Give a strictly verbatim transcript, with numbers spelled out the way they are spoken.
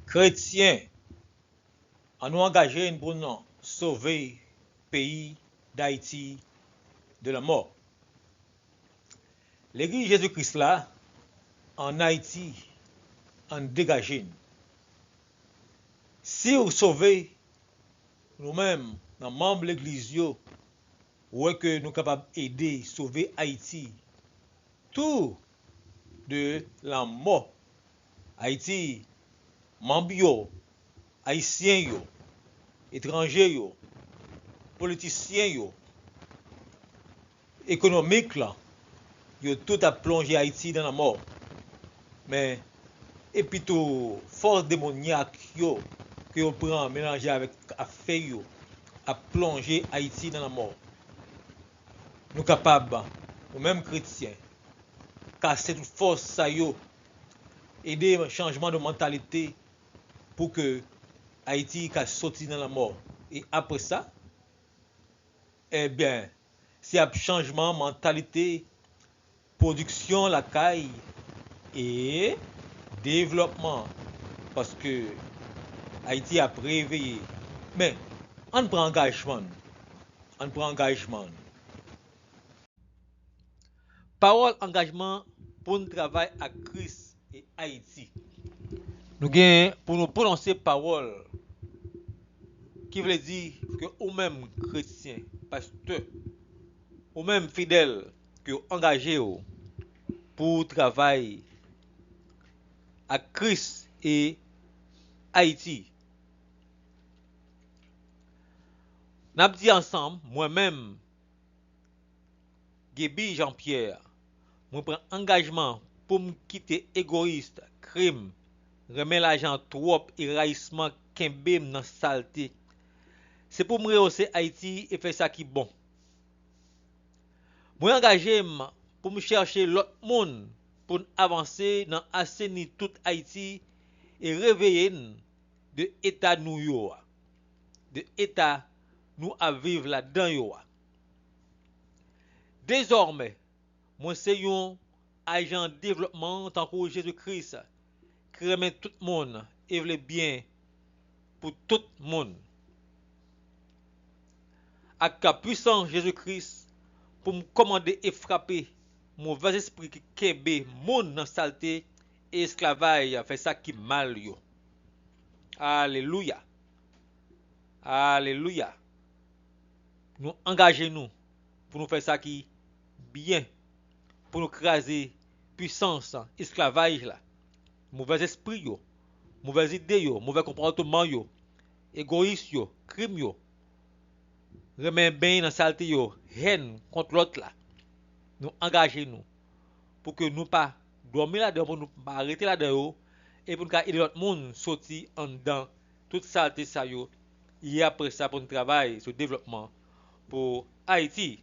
Kretyen, ann nou angaje n pou n sove peyi Dayiti de lanmò. Legliz Jezi Kris la ann Ayiti, ann degaje n. Si w sove, nou menm, nan manm legliz yo, ou wè ke nou kapab ede sove Ayiti tou de lanmò. Ayiti, manm yo, Ayisyen yo, etranje yo, politisyen yo, ekonomik lan, yo tout ap plonje Ayiti nan lanmò. Men, epi tou, fòs demonyak yo, ke yo pran melanje avèk afè yo, ap plonje Ayiti nan lanmò. Nou kapab, nou menm kretyen, kase tout fòs sa yo, ede chanjman de mantalite pou ke Ayiti ka soti nan lanmò. E apre sa, ebyen, se ap chanjman mantalite, pwodiksyon lakay e devlòpman, paske Ayiti ap reveye. Men, ann pran angajman n. Ann pran angajman n. Pawòl angajman pou n travay ak Kris e Ayiti. Nou gen pou nou pwononse pawòl ki vle di ke ou menm kretyen, pastè, ou menm fidèl, ke w angaje w pou w travay ak Kris e Ayiti. N ap di ansanm, mwen menm, Gaby Jean Pierre, mwen pran angajman pou m kite egoyis, krim, renmen lajan twòp e rayisman kenbe m nan salte. Se pou m rehose Ayiti e fè sa ki bon. Mwen angaje m pou m chèche lòt moun pou n avanse nan aseni tout Ayiti e reveye n de eta nou yo a, de eta nou ap viv ladan yo a. Dezòmè, mwen se yon ajan devlòpman tankou Jezi Kris ki renmen tout moun e vle byen pou tout moun. Ak pwisans Jezi Kris pou m kòmande e frape movèzespri ki kenbe moun nan salte e esklavaj fè sa ki mal yo. Alelouya! Alelouya! Nou angaje nou pou nou fè sa ki byen, pou nou kraze pwisans esklavaj la, movèzespri yo, movèzide yo, movè konpòtman yo, egoyis yo, krim yo, renmen benyen nan salte yo, hèn kont lòt la. Nou angaje nou pou ke nou pa dòmi ladan, pou nou pa rete ladan yo, e pou nou ka ede lòt moun soti anndan tout salte sa yo, e apre sa pou nou travay sou devlòpman pou Ayiti.